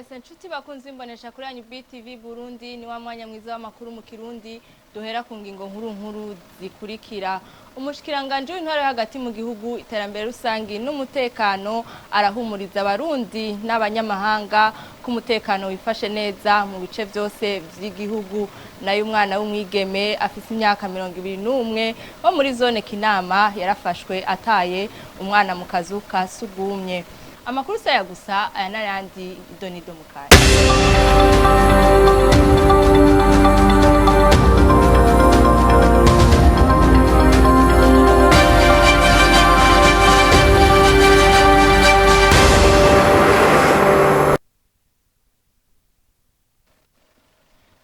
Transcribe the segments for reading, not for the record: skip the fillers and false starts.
Mwese nshuti bakunze imbonesha kuri yanyu BTV Burundi, ni wa mwanya mwiza w'amakuru mu Kirundi. Duhera ku ngingo nkuru nkuru zikurikira. Umushikiranganje w'intwaro yo hagati mu gihugu, iterambere rusangi n'umutekano arahumuriza abarundi n'abanyamahanga ko umutekano wifashe neza mu bice byose vy'igihugu. Nayo umwana w'umwigeme afise imyaka 21 wo muri zone Kinama yarafashwe ataye umwana mu kazu ka sugumye. Amakuru saya gusa aya n'ayandi, idonido mukanya.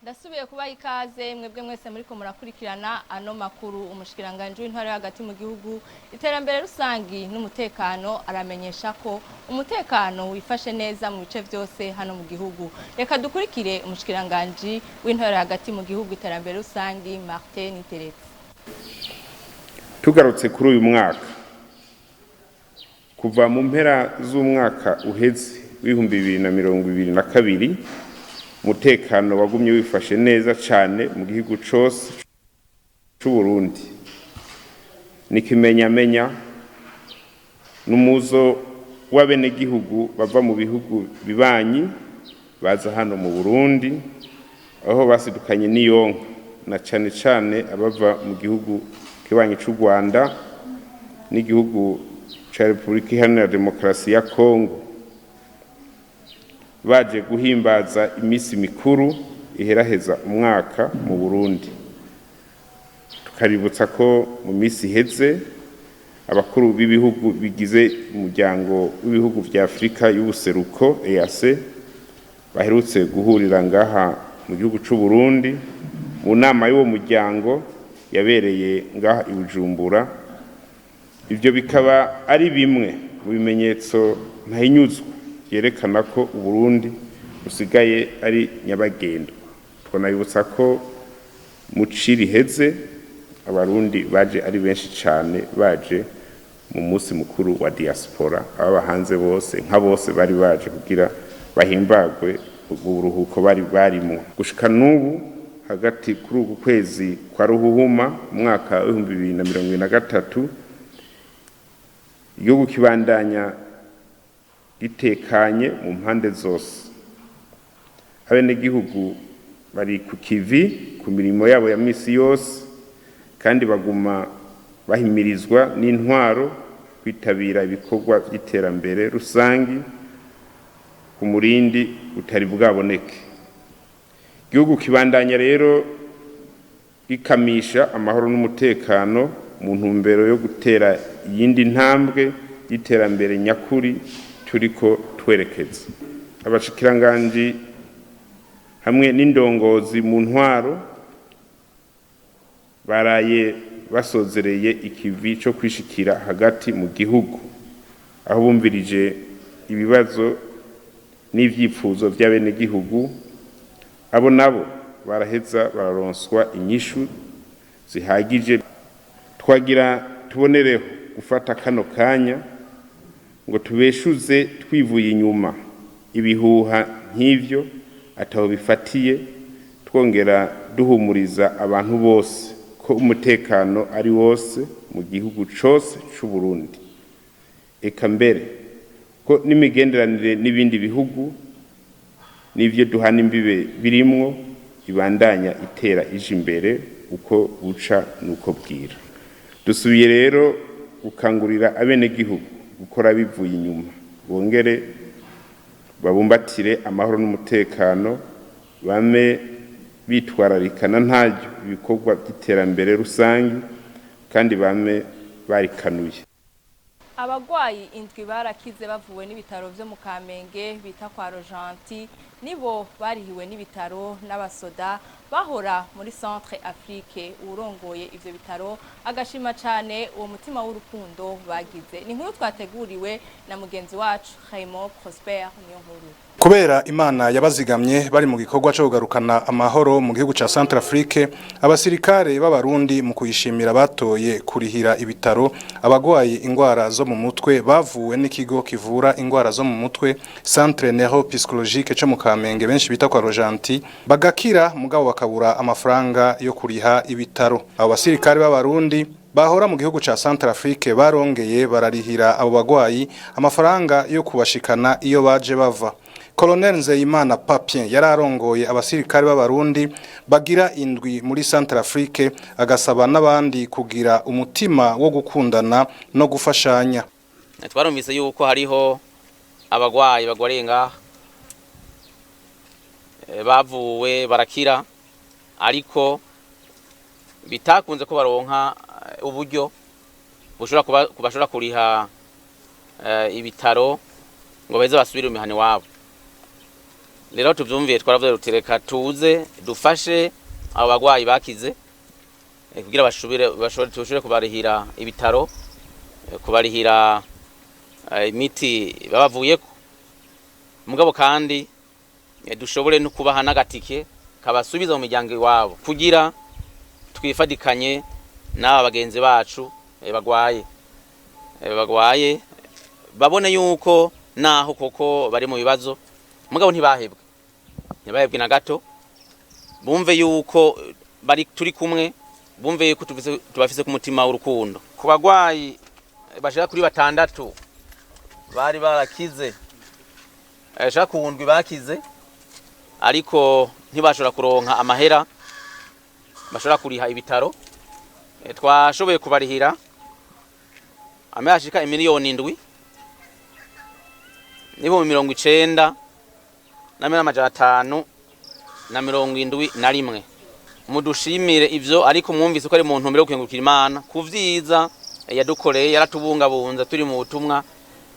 Ndasubiye kubaha ikaze mwebwe mwese muriko murakurikirana ano makuru. Umushikiranganje w'intwaro yo hagati mu gihugu, iterambere rusangi n'umutekano aramenyesha ko umutekano wifashe neza mu bice vyose hano mu gihugu. Reka dukurikire umushikiranganje w'intwaro yo hagati mu gihugu, iterambere rusangi, Martin Niteretse. Tugarutse kuri uyu mwaka, kuva mu mpera z'umwaka uheze w'2022, umutekano wagumye wifashe neza cane mu gihugu cose c'Uburundi. N'ikimenyamenya n'umuzo w'abenegihugu bava mu bihugu bibanyi baza hano mu Burundi, aho basidukanye n'iyonka, na cane cane abava mu gihugu kibanyi c'u Rwanda n'igihugu ca Repubulika Iharanira Demokarasi ya Kongo, baje guhimbaza imisi mikuru iheraheza umwaka mu Burundi. Tukaributsa ko mu misi iheze abakuru b'ibihugu bigize umuryango w'ibihugu vya Afrika y'ubuseruko, EAC, baherutse guhurira ngaha mu gihugu c'u Burundi mu nama y'uwo muryango yabereye ngaha i Bujumbura. Ivyo bikaba ari bimwe mu bimenyetso ntahinyuzwa vyerekana ko Uburundi busigaye ari nyabagendwa. Twanabibutsa ko mu ci riheze abarundi baje ari benshi cane, baje mu musi mukuru wa diaspora, ababa hanze bose nka bose bari baje kugira bahimbagwe uburuhuko bari barimwo. Gushika n'ubu, hagati kuri uku kwezi kwa Ruhuhuma umwaka w'2023, igihugu kibandanya gitekanye mu mpande zose. Abenegihugu bari ku kivi ku mirimo yabo ya misi yose, kandi baguma bahimirizwa n'intwaro kwitabira ibikorwa vy'iterambere rusangi ku murindi utari bwaboneke. Igihugu kibandanya rero gikamisha amahoro n'umutekano mu ntumbero yo gutera iyindi ntambwe y'iterambere nyakuri turiko twerekeza. Abashikiranganji hamwe n'indongozi mu ntwaro baraye basozereye ikivi co kwishikira hagati mu gihugu, aho bumvirije ibibazo n'ivyifuzo vy'abenegihugu. Abo nabo baraheza bararonswa inyishu zihagije. Twagira tubonereho gufata kano kanya ngo tubeshuze twivuye inyuma ibihuha nk'ivyo ataho bifatiye, twongera duhumuriza abantu bose ko umutekano ari wose mu gihugu cose c'u Burundi, eka mbere ko n'imigenderanire n'ibindi bihugu n'ivyo duhana imbibe birimwo ibandanya itera ija imbere uko buca n'uko bwira. Dusubiye rero gukangurira abenegihugu gukora bivuye inyuma, bongere babumbatire amahoro n'umutekano, bame bitwararikana ntaryo ibikorwa by'iterambere rusangi, kandi bame barikanuye. Abagwayi indwi barakize bavuwe n'ibitaro vyo mu Kamenge bita kwa Rojanti. Nibo barihiwe n'ibitaro n'abasoda bahora muri Centre Afrique. Urongoye ivyo bitaro agashima cane uwo mutima w'urukundo bagize. Ni inkuru twateguriwe na mugenzi wacu Raymond Prosper niyo nkuru. Kubera Imana yabazigamye bari mu gikorwa cyo kugarukana amahoro mu gihugu ca Centrafrique, abasirikare b'abarundi mu kuyishimira batoye kurihira ibitaro abagwaye ingwara zo mu mutwe bavuwe n'ikigo kivura ingwara zo mu mutwe, Centre Neuropsychologique cyo mu Kamenge, benshi bita kwa Rojanti, bagakira mugabo bakabura amafaranga yo kuriha ibitaro. Abo basirikare b'Abarundi bahora mu gihugu ca Centrafrique barongeye bararihira abo bagwayi amafaranga yo kubashikana iyo baje bava. Colonel Nzeyimana Papien yararongoye abasirikare b'Abarundi bagira indwi muri Centrafrique, agasaba n'abandi kugira umutima wo gukundana no gufashanya. Twarumvise yuko hariho abagwayi bagwariye ngaha, bavuwe barakira, ariko bitakunze ko baronka uburyo bushobora kuba bashobora kuriha ibitaro ngo baheze basubire mu mihana iwabo. Rero tuvyumviye, twaravuze ruti reka tuze dufashe abo bagwayi bakize, kugira bashobore tushobore kubarihira ibitaro, kubarihira imiti babavuyeko, mugabo kandi dushobore no kubaha n'agatike kabasubiza mu miryango iwabo, kugira twifadikanye n'aba bagenzi bacu bagwaye, babone yuko naho koko bari mu bibazo, mugabo ntibahebwe na gato. Bumve yuko bari turi kumwe, bumve yuko tubafise ku mutima w'urukundo. Ku bagwayi bashika kuri 6 bari barakize, bashika ku 7 bakize, ariko ntibashobora kuronka amahera bashobora kuriha ibitaro, twashoboye kubarihira amahera ashika 7 090 571. Mudushimire ivyo, ariko mwumvise ko ari mu ntumbero yo gukengurukira Imana ku vyiza yadukoreye, yaratubungabunza turi mu butumwa.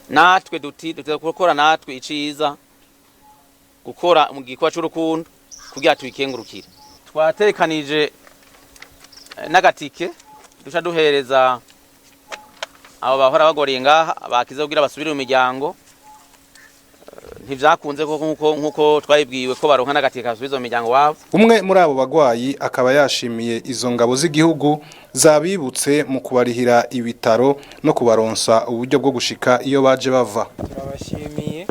Natwe duti duteza gukora natwe iciza, gukora mu gikorwa c'urukundo kugira tuyikengurukire. Twatekanije n'agatike duca duhereza abo bahora bagoriye ngaha bakize kugira basubire mu miryango. Ntivyakunze ko nkuko twabibwiwe ko baronka n'agatike basubiza mu miryango wabo. Umwe muri abo bagwayi akaba yashimiye izo ngabo z'igihugu zabibutse mu kubarihira ibitaro no kubaronsa uburyo bwo gushika iyo baje bava. Turabashimiye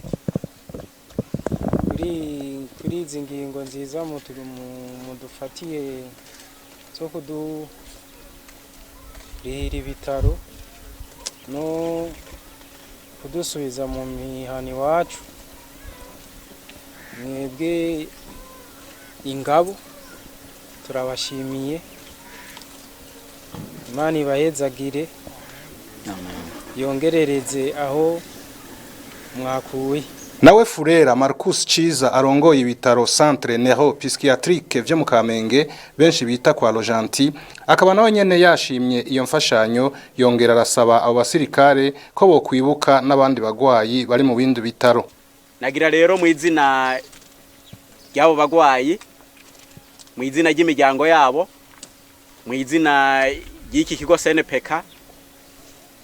kuri izi ngingo nziza mudufatiye zo kudurihira ibitaro no kudusubiza mu mihana iwacu. Mwebwe ingabo turabashimiye, Imana ibahezagire, yongerereze aho mwakuye. Nawe Furera Marcus Ciza arongoye ibitaro Centre Neuropsychiatrique vyo mu Kamenge, benshi bita kwa Rojanti, akaba nawe nyene yashimye iyo mfashanyo, yongera arasaba abo basirikare ko bokwibuka n'abandi bagwayi bari mu bindi bitaro. Nagira rero mu izina ry'abo bagwayi, mu izina ry'imiryango yabo, mu izina ry'iki kigo CNPK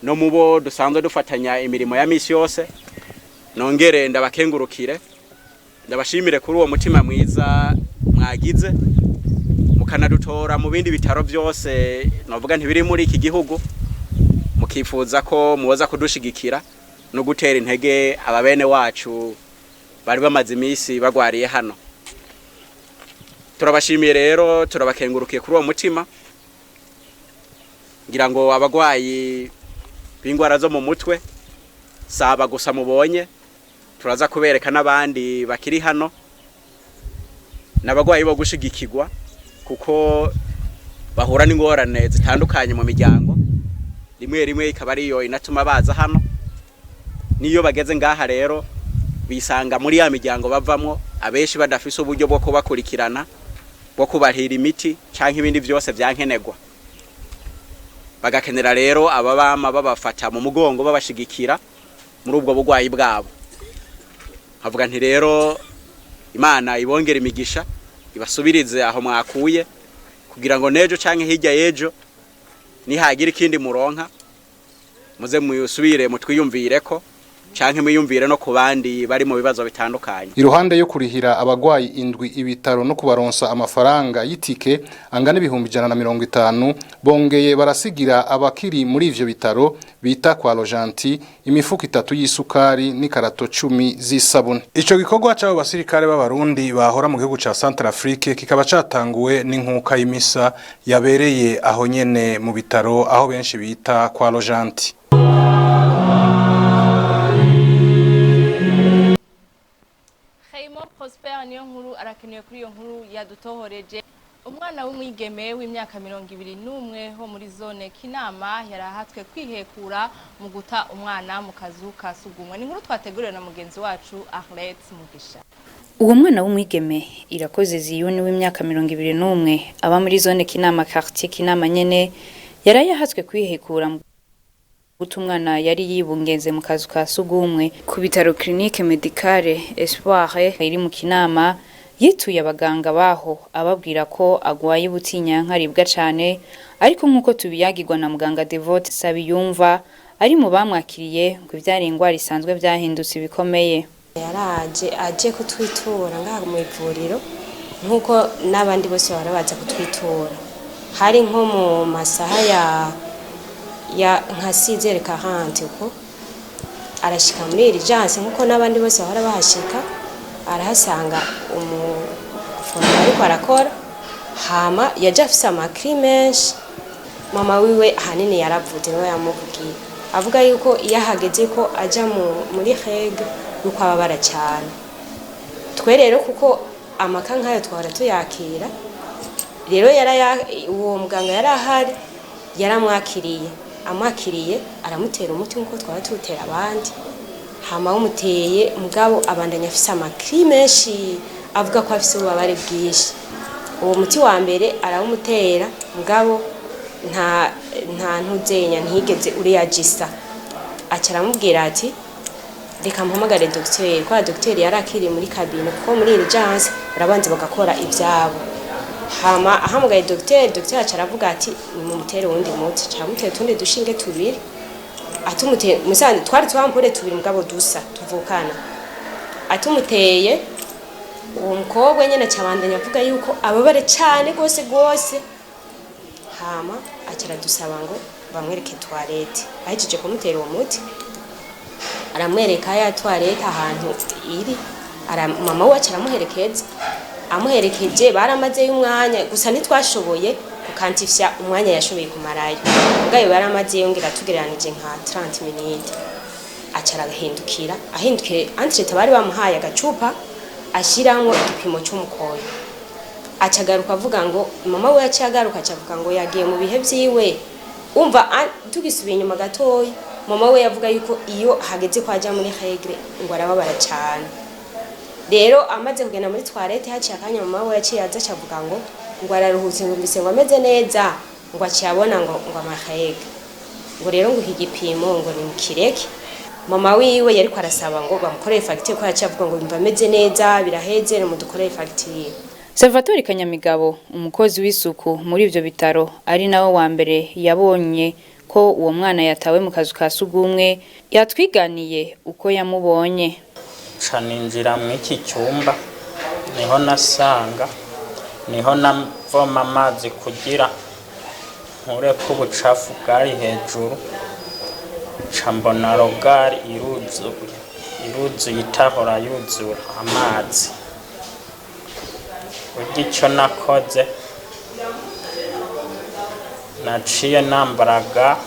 no mubo dusanzwe dufatanya imirimo ya misi yose, nongere ndabakengurukire, ndabashimire kuri uwo mutima mwiza mwagize mukanadutora mu bindi bitaro byose novuga ntibiri muri iki gihugu, mukifuza ko muboza kudushigikira no gutera intege ababene wacu bari bamaze iminsi bagwariye hano. Turabashimiye rero, turabakengurukiye kuri uwo mutima. Ngira ngo abagwayi b'ingwara zo mu mutwe saba gusa mubonye, turaza kubereka n'abandi bakiri hano n'abagwayi bo gushigikirwa, kuko bahura n'ingorane zitandukanye mu miryango, rimwe rimwe ikaba ariyo inatuma baza hano. Niyo bageze ngaha rero bisanga muri ya miryango bavamwo, abenshi badafise uburyo bwo kubakurikirana, bwo kubarihira imiti canke ibindi byose vyankenerwa. Bagakenera rero ababama babafata mu mugongo, babashigikira muri ubwo bugwayi bwabo. Nkavuga nti rero Imana ibongera imigisha, ibasubirize aho mwakuye, kugira ngo nejo canke hirya yejo nihagira ikindi muronka muze muyusubire mutwiyumvireko, Canke mwiyumvire no ku bandi bari mu bibazo bitandukanye. Iruhande yo kurihira abagwayi indwi ibitaro no kubaronsa amafaranga y'itike angana 150,000, bongeye barasigira abakiri muri ivyo bitaro bita kwa Rojanti imifuko 3 y'isukari n'ikarato 10 z'isabune. Ico gikorwa c'abo basirikare b'Abarundi bahora mu gihugu ca Centrafrique kikaba catanguwe n'inkuka y'imisa yabereye aho nyene mu bitaro aho benshi bita kwa Rojanti. Raymond Prosper niyo nkuru arakenewe kuri iyo nkuru yadutohoreje. Umwana w'umwigeme w'imyaka 21 ho muri zone Kinama yarahatswe kwihekura mu guta umwana mu kazu ka sugumwe. Ni inkuru twateguriwe na mugenzi wacu Arlette Mugisha. Uwo mwana w'umwigeme Irakoze Ziyuni w'imyaka 21 aba muri zone Kinama, quartier Kinama nyene, yarayahatswe kwihekura mu guta umwana yari yibungenze mu kazu ka sugumwe ku bitaro Clinique Medicale Espoir iri mu Kinama. Yituye abaganga baho ababwira ko agwaye ubutinyanka aribwa cane, ariko nk'uko tubiyagirwa na muganga Devote Sabiyumva ari mu bamwakiriye, ngo ivyari ingwara isanzwe vyahindutse ibikomeye. Yaraje aje kutwitura ngaha mu ivuriro nk'uko n'abandi bose bahora baza kutwitura. Hari nko mu masaha ya nka 6h40 uko, arashika muri urgence nk'uko n'abandi bose bahora bahashika, arahasanga umuforomo ariko arakora. Hama yaje afise ama cris menshi. Mama wiwe ahanini yaravuze, niwe yamuvugiye, avuga yuko iyo ahageze ko aja muri règles yuko ababara cyane. Twe rero kuko ama cas nk'ayo twahora tuyakira, rero uwo muganga yari ahari yaramwakiriye, amwakiriye aramutera umuti nk'uko twaba tuwutera abandi. Hama wumuteye, mugabo abandanya afise ama cris menshi, avuga ko afise ububabare bwinshi. Uwo muti wa mbere arawumutera, mugabo nta ntuzenya ntigeze uriyagisa. Aca aramubwira ati: "Reka mpamagare dogiteri," kubera dogiteri yari akiri muri cabinet, kuko muri urgence barabanza bagakora ivyabo. Hama ahamagaye dogiteri, dogiteri aca aravuga ati: "Nimumutere uwundi muti." Aca aramutera utundi dushinge tubiri. Atumuteye musanze twari twampure tubiri mugabo dusa tuvukana. Atumuteye, uwo mukobwa nyene aca abandanya avuga yuko ababare cane gose gose. Hama aca aradusaba ngo bamwereke toilette. Ahejeje kumutera uwo muti, aramwereka ya toilette ahantu iri. Mama we aca aramuherekeza. Amuherekeje baramazeyo umwanya, gusa ntitwashoboye gukantifya umwanya yashoboye kumarayo, mugabo baramazeyo ngira tugereranije nka 30 minutes. Aca arahindukira, ahindukiye entre bari bamuhaye agacupa ashiramwo igipimo c'umukoyo. Aca agaruka avuga ngo, mama we yaciye agaruka aca avuga ngo yagiye mu bihe vyiwe. Umva, tugisubiye inyuma gatoya, mama we yavuga yuko iyo hageze ko aja muri règles ngo arababara cane. Rero amaze kugenda muri toilette, haciye akanya mama we yaciye aza aca avuga ngo araruhutse, ngo mbise ngo ameze neza, ngo aciye abona ngo ama règles, ngo rero ngo iki gipimo ngo ni mukireke. Mama wiwe yariko arasaba ngo bamukorere facture, ko yaciye avuga ngo yumva ameze neza, biraheze, nimudukorere facture. Salvatore Kanyamigabo, umukozi w'isuku muri ivyo bitaro, ari nawe wa mbere yabonye ko uwo mwana yatawe mu kazu ka sugumwe, yatwiganiye uko yamubonye. Ca ninjira mw'iki cyumba, niho nasanga, niho navoma amazi kugira nkureko ubucafu bwari hejuru. Ca mbona regard iruzuye, iruzuye, itahora yuzura amazi. Burya icyo nakoze, naciye nambara gants,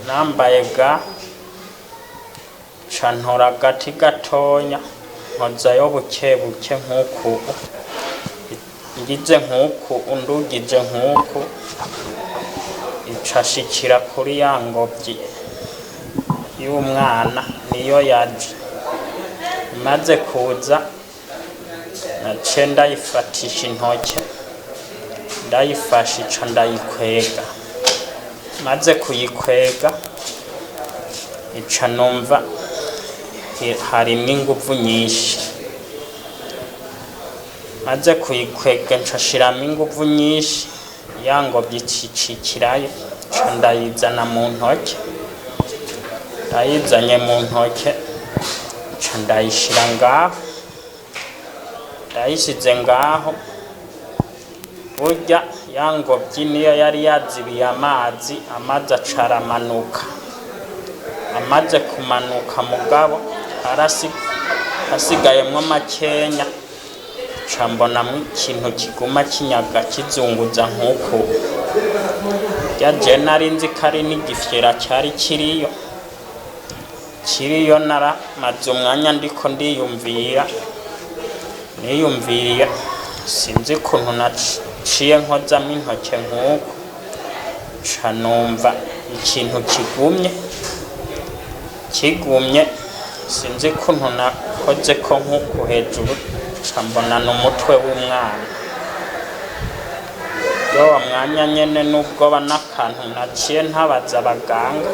nambaye gants ca ntora agati gatonya nkozayo buke buke nk'uku, ngize nk'uku, undugije nk'uku, ica shikira kuri ya ngobyi y'umwana. Niyo yaje imaze kuza, naciye ndayifatisha intoke, ndayifashe ica ndayikwega. Maze kuyikwega, ica numva harimwo inguvu nyinshi. Maze kuyikwega, nca shiramo inguvu nyinshi, ya ngobyi icicikirayo, nca ndayizana mu ntoke. Ndayizanye mu ntoke, nca ndayishira ngaho. Ndayishize ngaho, burya ya ngobyi niyo yari yazibiye amazi. Amazi aca aramanuka. Amaze kumanuka, mugabo hasigayemwo makenya, nca mbonamwo ikintu kiguma kinyaga, kizunguza nk'uku. Rya je nari nzi ko ari n'igifyera cyari kiriyo kiriyo. Naramaze umwanya ndiko ndiyumvira, niyumviriye, sinzi ukuntu naciye nkozamwo intoke nk'uku, nca numva ikintu kigumye kigumye. Sinzi ukuntu nakoze ko nk'uku hejuru, nca mbona ni umutwe w'umwana. Wa mwanya nyene n'ubwoba n'akantu naciye ntabaza abaganga.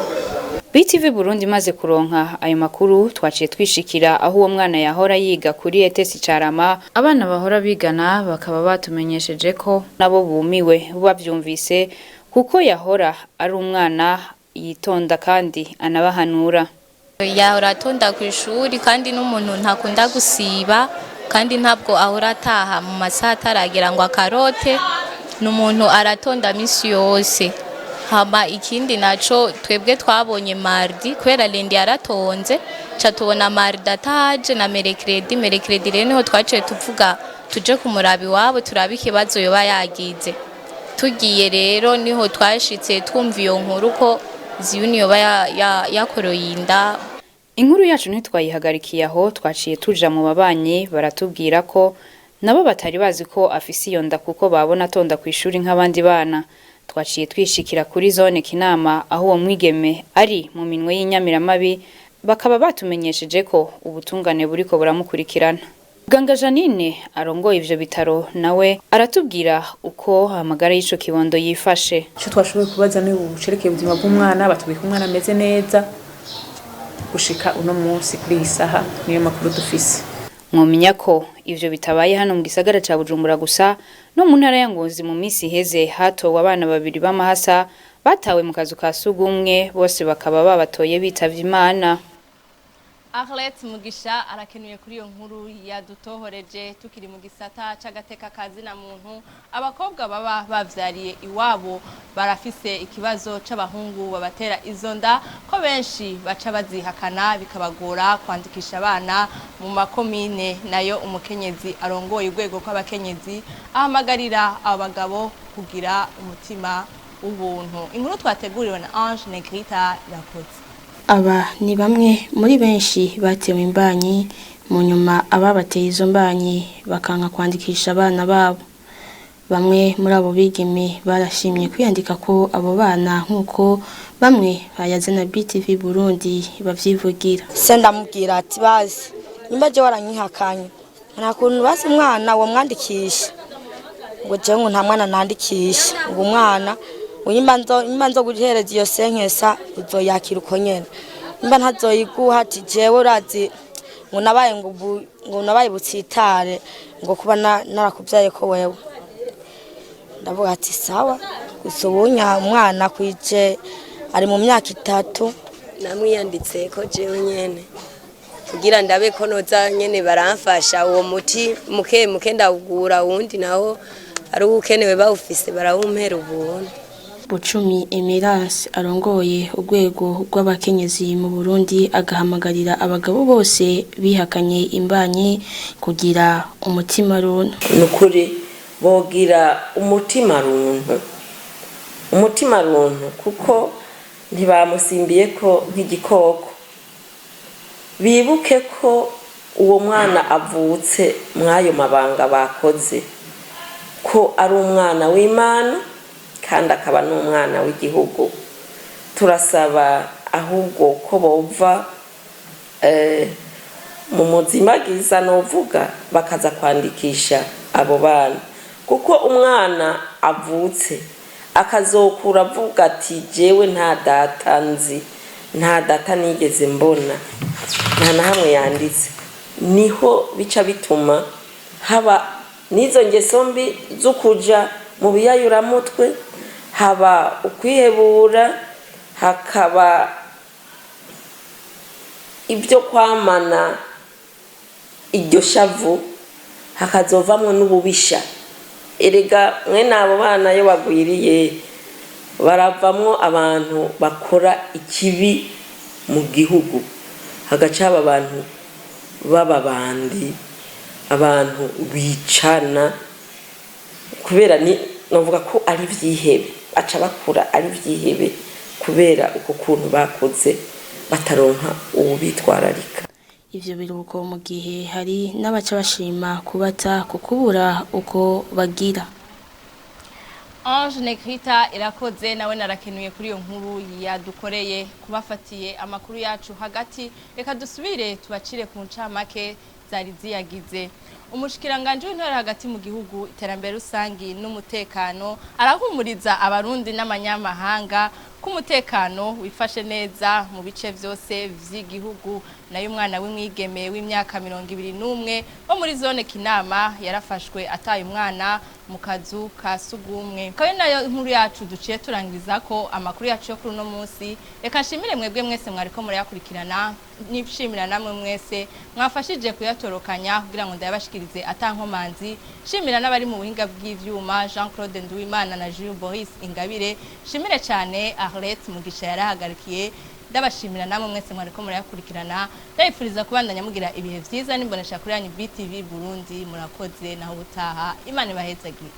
BTV Burundi imaze kuronka ayo makuru, twaciye twishikira aho uwo mwana yahora yiga kuri ETS Carama. Abana bahora bigana bakaba batumenyesheje ko nabo bumiwe bavyumvise, kuko yahora ari umwana yitonda kandi anabahanura. Yahora atonda ku ishuri, kandi n'umuntu ntakunda gusiba, kandi ntabwo ahora ataha mu masaha ataragera ngo akarote. Ni umuntu aratonda minsi yose. Hama ikindi naco, twebwe twabonye mardi, kubera lundi yaratonze, ca tubona mardi ataje na mercredi. Mercredi rero niho twaciye tuvuga tuje kumuraba iwabo, turabe ikibazo yoba yagize. Tugiye rero niho twashitse twumva iyo nkuru ko Ziyuni yoba yakoroye inda. Inkuru yacu ntitwayihagarikiye aho, twaciye tuja mu babanyi, baratubwira ko nabo batari bazi ko afise iyo nda, kuko babona atonda ku ishuri nk'abandi bana. Twaciye twishikira kuri zone Kinama aho uwo mwigeme ari mu minwe y'inyamiramabi, bakaba batumenyesheje ko ubutungane buriko buramukurikirana. Muganga Janine arongoye ivyo bitaro nawe aratubwira uko amagara y'ico kibondo yifashe. Icyo twashoboye kubaza ni ubucerekeye ubuzima bw'umwana. Batubwira ko umwana ameze neza gushika uno munsi kuri iyi saha, niyo makuru dufise. Mwomenya ko ivyo bitabaye hano mu gisagara ca Bujumbura gusa, no mu ntara ya Ngozi mu minsi iheze hatowe abana babiri b'amahasa batawe mu kazu ka sugumwe, bose bakaba babatoye bitavye Imana. Arlette Mugisha arakenuye kuri iyo nkuru yadutohoreje. Tukiri mu gisata c'agateka kazina muntu, abakobwa baba bavyariye iwabo barafise ikibazo c'abahungu babatera izo nda, ko benshi baca bazihakana, bikabagora kwandikisha abana mu makomine. Nayo umukenyezi arongoye urwego kw'abakenyezi ahamagarira abo bagabo kugira umutima w'ubuntu. Inkuru twateguriwe na Ange Negrita Irakoze. Aba ni bamwe muri benshi batewe imbanyi, mu nyuma ababateye izo mbanyi bakanka kwandikisha abana babo. Bamwe muri abo bigeme barashimye kwiyandika ko abo bana, nk'uko bamwe bayazana BTV Burundi bavyivugira. Se ndamubwira ati: "Bazi nimba je waranyihakanye, nta kuntu basi umwana wamwandikisha?" Ngo jewe ngo nta mwana nandikisha, ngo umwana ngo nimba nzo guhereza iyo senkesa uzoyakira uko nyene, nimba ntazoyiguha, ati jewe urazi ngo nabaye ngo nabaye butsitare ngo kuba narakubyaye ko wewe. Ndavuga ati sawa. Gusa ubunya umwana kwije ari mu myaka 3. Namwiyanditse ko jewe nyene kugira ndabe ko noza nyene baramfasha uwo muti muke muke ndawugura, uwundi nawo ari uwukenewe bawufise barawumpera ubuntu. Bucumi Emerance arongoye urwego rw'abakenyezi mu Burundi agahamagarira abagabo bose bihakanye imbanyi kugira umutima runtu. Ni ukuri bogira umutima runtu, umutima runtu, kuko ntibamusimbiye ko nk'igikoko. Bibuke ko uwo mwana avutse mw'ayo mabanga bakoze, ko ari umwana w'Imana kandi akaba n'umwana w'igihugu. Turasaba ahubwo ko bova mu muzimagiza novuga, bakaza kwandikisha abo bana, kuko umwana avutse akazokura avuga ati: "Jewe nta data nzi, nta data nigeze mbona, nta na hamwe yanditse." Niho bica bituma haba n'izo ngeso mbi zo kuja mu biyayuramutwe, haba ukwihebura, hakaba Ibyo kwamana iryo shavu hakazovamwo n'ububisha. Erega mwene abo bana iyo bagwiriye baravamwo abantu bakora ikibi mu gihugu, hagaca haba abantu b'ababandi, abantu bicana, kubera ni novuga ko ari ivyihebe, baca bakura ari ivyihebe kubera uko kuntu bakoze bataronka uwubitwararika. Ivyo biruko mu gihe hari n'abaca bashima kubata kukubura uko bagira. Ange Negrita Irakoze nawe narakenuye kuri iyo nkuru yadukoreye. Kubafatiye amakuru yacu hagati, reka dusubire tubacire ku ncamake zari ziyagize. Umushikiranganje w'intore hagati mu gihugu, iterambere rusangi n'umutekano arahumuriza Abarundi n'amanyamahanga ko umutekano wifashe neza mu bice vyose vy'igihugu. Nayo umwana w'umwigeme w'imyaka 21 wo muri zone Kinama yarafashwe ataye umwana mu kazu ka sugumwe. Kabe nayo inkuru yacu duciye turangiza ko amakuru yacu yo kuri uno munsi. Reka nshimire mwebwe mwese mwariko murayakurikirana, nishimira namwe mwese mwafashije kuyatorokanya kugira ngo ndayabashikirize atankomanzi. Shimira n'abari mu buhinga bw'ivyuma, Jean Claude Nduwimana na Jules Boris Ingabire. Shimire cyane Arlette Mugisha yarahagarikiye. Ndabashimira namwe mwese mwariko murayakurikirana, ndabifuriza kubandanya mugira ibihe vyiza n'imbonesha kuri yanyu BTV Burundi. Murakoze, naho ubutaha, Imana ibahezagire.